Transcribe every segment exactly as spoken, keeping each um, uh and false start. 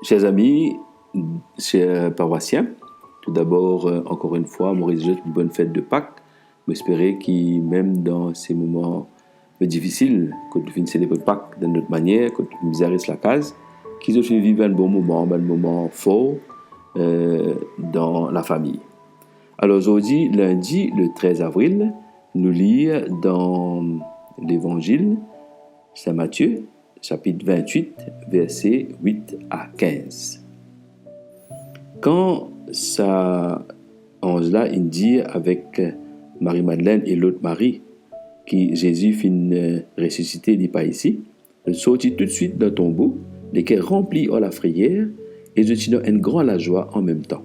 Cher zami, cher parwasien, toudabor, euh, ankor enn fwa, mo rezwir zot pou bonn fet de Pak. Mo espere ki mem dan se moman difisil, kot nou finn selebre Pak dan lot manier, kot nou finn bizin res lakaz, ki zot finn viv bann bon moman, bann moman for, euh, dan lafami. Alor, zordi, lindi, le trez avril, nou lir dan Levanzil Sin Matie, sapit vintwit, verse wit a kinz. Kan sa anz la inn dir avek Marie-Madeleine e lot Marie ki Zezi finn, eh, resisite, li pa isi, zot sorti toutswit dan tonbo, leker ranpli ar lafreyer, e zot ti dan enn gran lazwa anmemtan.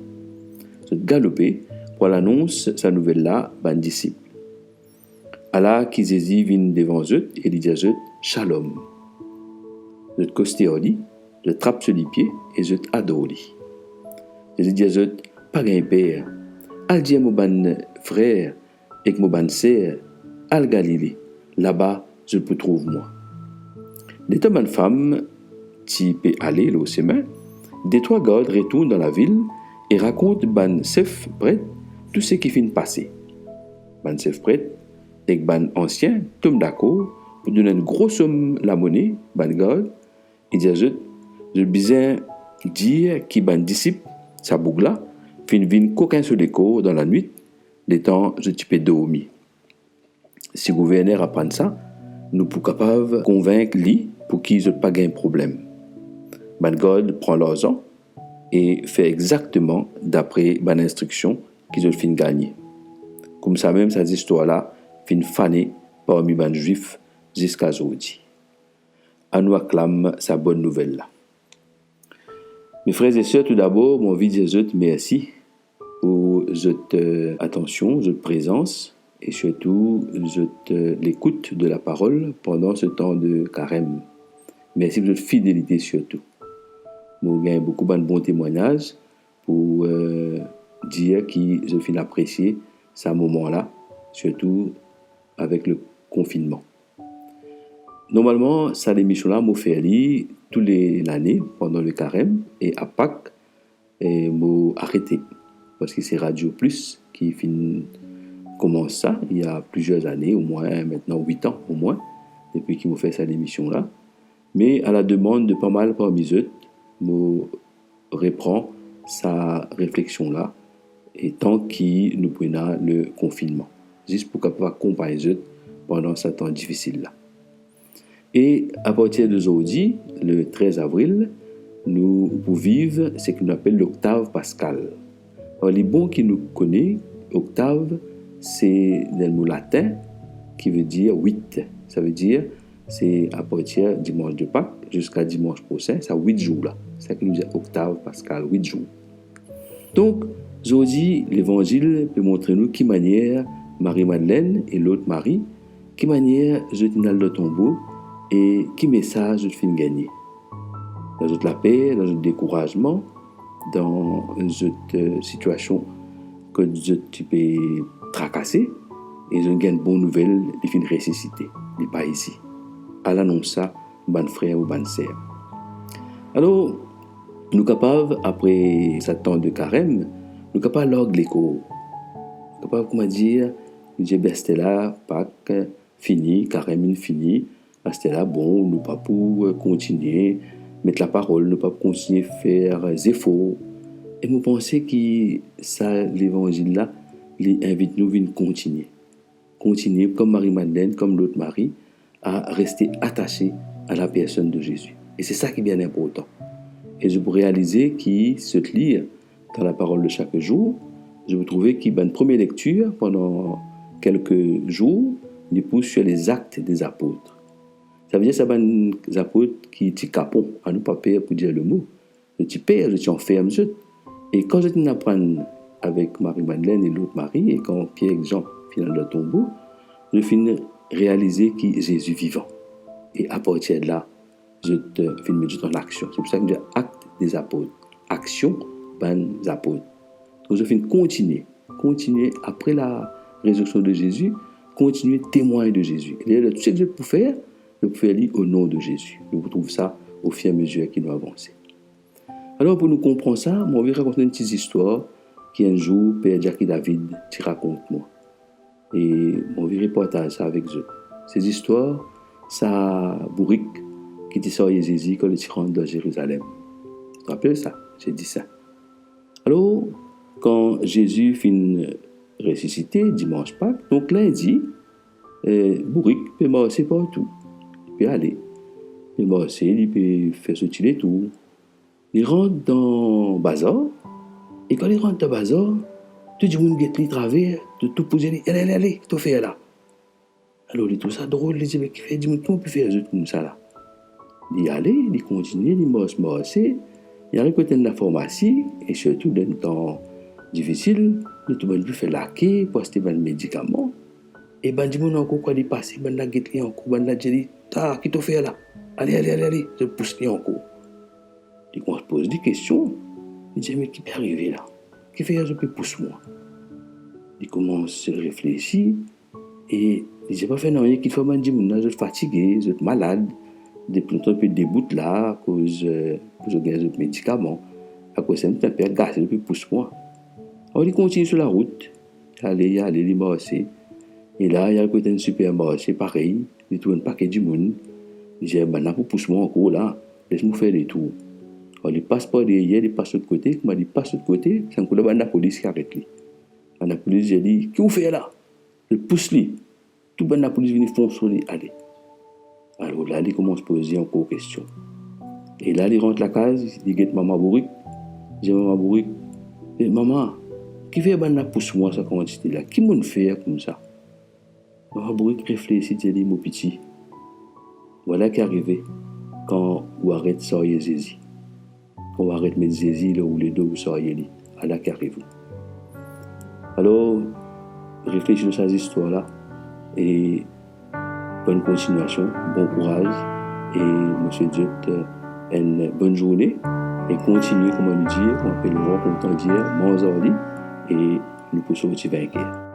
Zot galoupe pou al anons sa nouvel la bann disip. Ala ki Zezi vinn devan zot e li dir zot, "Shalom." Zot koste ar li, zot trap so lipie e zot ador li. Zezi dir zot, "Pa gagn per. Al dir mo bann frer ek mo bann ser al Galile. Laba zot pou trouv mwa." Letan bann fam ti pe ale lor sime, detrwa gard retourn dan lavil e rakont bann sef pret tou seki finn pase. Bann sef pret ek bann ansien tom dakor pou donn enn gro som lamone bann gard e dir zot, zot bizin dir ki bann disip sa boug la finn vinn kokin so lekor dan lanwit, letan zot ti pe dormi. Si gouverner aprann sa, nou pou kapav konvink li pou ki zot pa gagn problem. Bann gard pran larzan e fer exakteman dapre bann instriksion ki zot finn gagne. Koumsamem sa zistwar la finn fane parmi bann Zwif ziska zordi. Anou aklam sa bonn nouvel la. Me frer e ser, toudabor, mo anvi dir zot mersi pou zot, eh, atansion, zot prezans e sirtou zot, eh, lekout de laparol pandan se tan de karem. Mersi pou zot fidelite sirtou. Mo gagn boukou bann bon temwagnaz pou, eh, dir ki zot finn apresie sa moman la, sirtou avek le konfinnman. Normalman, sa lemision la, mo fer li tou le lane pandan le karem e a Pak, eh, mo arete. Parski se Radio Plus ki finn koumans sa, il y a plusieurs années, omwin, mintnan wit an omwin, depi ki mo fer sa lemision la. Me a la demann de pa mal parmi zot, mo repran sa refleksion la, e tan ki nou pou ena le konfinnman, zis pou kapav akonpagn zot pandan sa tan difisil la. E apartir de zordi, le trez avril, nou pou viv seki nou apel loktav paskal. Alor, li bon ki nou kone, oktav, se dan mo latin, ki vedir wit. Sa vedir, se apartir dimans de Pak ziska dimans prosin, sa wit zour la. Sa ki nou dir oktav paskal, wit zour. Donk, zordi, Levanzil pe montre nou ki manier Marie-Madeleine e lot Marie, ki manier zot inn al dan tonbo e ki mesaz zot finn gagne. Dan zot laper, dan zot dekourazman, dan zot, eh, sitiasion kot zot ti pe trakase, e zot gagn bon nouvel, li finn resisite, li pa isi. Al anons sa bann frer ou bann ser. Alor, nou kapav, apre sa tan de karem, nou kapav larg lekor. Nou kapav, kouma dir, nou dir, be, aster la, Pak fini, karem inn fini, aster la, bon, nou pa pou, eh, kontinie met laparol, nou pa pou kontinie fer, eh, zefor. E mo panse ki sa Levanzil la, li invit nou vinn kontinie. Kontinie, kom Marie-Madeleine, kom lot Marie, a reste atase a la personn de Zezi. E se sa ki bien inportan. E zot pou realize ki, si zot lir dan Laparol de Sak Zour, zot pou trouve ki bann premie lektir pandan kelke zour, li pou sir Lezakt dezapot. Savedir sa bann zapot ki ti kapon, anou pa per pou dir lemo, zot ti per, zot ti anferm zot. E kan zot inn aprann avek Marie-Madeleine e lot Marie, e kan Pierre ek Jean finn al dan tonbo, zot finn realize ki Zezi vivan. E apartir de la, zot, eh, finn met zot an aksion. Se pou sa ki nou dir akt dezapot, aksion bann zapot. Donk zot finn kontinie, kontinie apre la rezirksion de Zezi, kontinie temwagn de Zezi. E ler tou seki zot pou fer, zot pou fer li o non de Zezi. Nou pou trouv sa ofiramezir ki nou avanse. Alor, pou nou konpran sa, mo anvi rakont enn ti zistwar ki enn zour Per Jacky David ti rakont mwa. E mo anvi repartaz sa avek zot. Se zistwar sa bourik ki ti sarye Zezi kan li ti rant dan Zerizalem. Rapel sa, Zezi Sin. Alor, kan Zezi finn resisite, dimans Pak, donk lindi, eh, bourik pe marse partou. Li pe ale, pe marse, li pe fer so ti letour. Li rant dan bazar, e kan li rant dan bazar, tou dimoun get li traver, tou, tou pou dir li, "Ale, ale, ale, ki to fer la?" Alor, li trouv sa drol, li dir, "Me kifer dimoun, kouma pou fer zot koumsa la?" Li ale, li kontigne, li mars, marse, li ariv kot enn lafarmasi, e sirtou dan enn tan difisil, li trouv bann dimoun pou fer lake, pou aste bann medikaman. E bann dimoun ankor, kan li pase, bann la get li ankor, bann la dir li, "Ta, ki to fer la? Ale, ale, ale, ale," zot pous li ankor. Li koumans poz li kestion, li dir, "Me ki pe arive la? Kifer zot pe pous mwa?" Li koumans reflesi, e li dir, "Pa fer nanye, ki fer bann dimoun la, zot fatige, zot malad, depi lontan zot pe debout la, akoz, eh, pou zot gagn zot medikaman, akoz sa, mo pe gase, zot pe pous mwa." Alor, li kontigne so larout, ale, ale, li marse. E la, li al kot enn sipermarse, parey, li trouv enn paket dimoun. Li dir, "Bann la pou pous mwa ankor la, les mo fer letour." Alor, li pas par deryer, li pas lot kote, kouma li pas lot kote, sa enn kou la bann lapolis ki aret li. Bann lapolis dir li, "Ki ou fer la?" Li pous li. Tou bann lapolis vini fons li ale. Alor la, li koumans poz li ankor kestion. E la, li rant lakaz, li get mama bourik. Li dir mama bourik, "E mama, kifer bann la pous mwa sa kantite la? Ki mo'nn fer koumsa?" Mama bourik reflesi, dir li, "Mo piti, vwala ki arive kan ou aret sarye Zezi. Kan ou aret met Zezi lor ou ledo, ou sarye li, ala ki ariv ou." Alor, reflesi lor sa zistwar la, e bonn kontignasion, bon kouraz, e mo swet zot, eh, enn bonn zourne, e kontigne, kouma nou dir, kouma Pelvwa kontan dir, manz ar li, e nou pou sorti vinker.